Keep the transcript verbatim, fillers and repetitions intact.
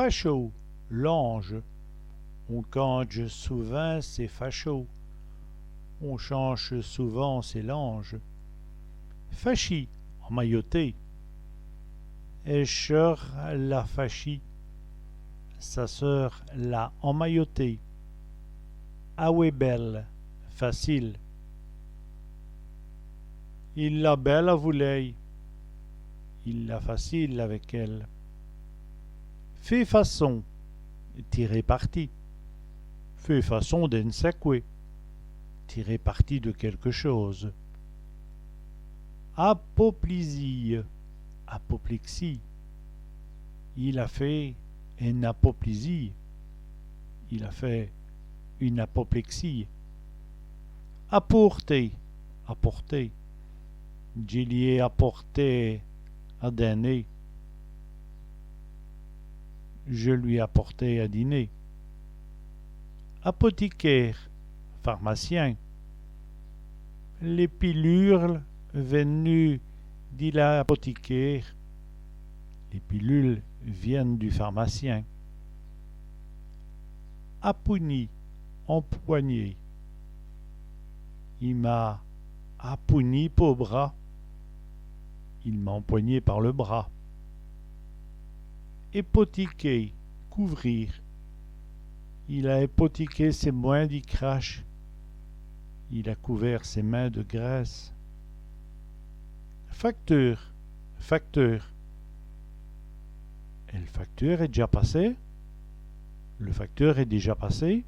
Fachot, lange. On candje souvint sès fachôs. On change souvent ses langes. Fachî, emmailloté. Èl cheûr l'a fachî. Sa sœur l'a emmailloté. Awè bèle, facile. Il l'a bèle avou lèy. Il l'a facile avec elle. Fé façon, tirer parti. Fé façon d'ène saqwè. Tirer parti de quelque chose. Apoplizîye, apoplexie. Il a fét ène apoplizîye. Il a fait une apoplexie. Apôrter, apporter. Dji lyi é apôrté a dîner. Je lui apportai à dîner. Apotikêre, pharmacien. Lès pilûles vènenut di l'apotikêre. Les pilules viennent du pharmacien. Apougnî, empoigné. I m'a apougnî pau bras. Il m'a empoigné par le bras. Èpotiker, couvrir. Il a èpotiké sès mwins di crache. Il a couvert ses mains de graisse. Facteûr, facteur. Èl facteûr èst dèdja passé. Le facteur est déjà passé.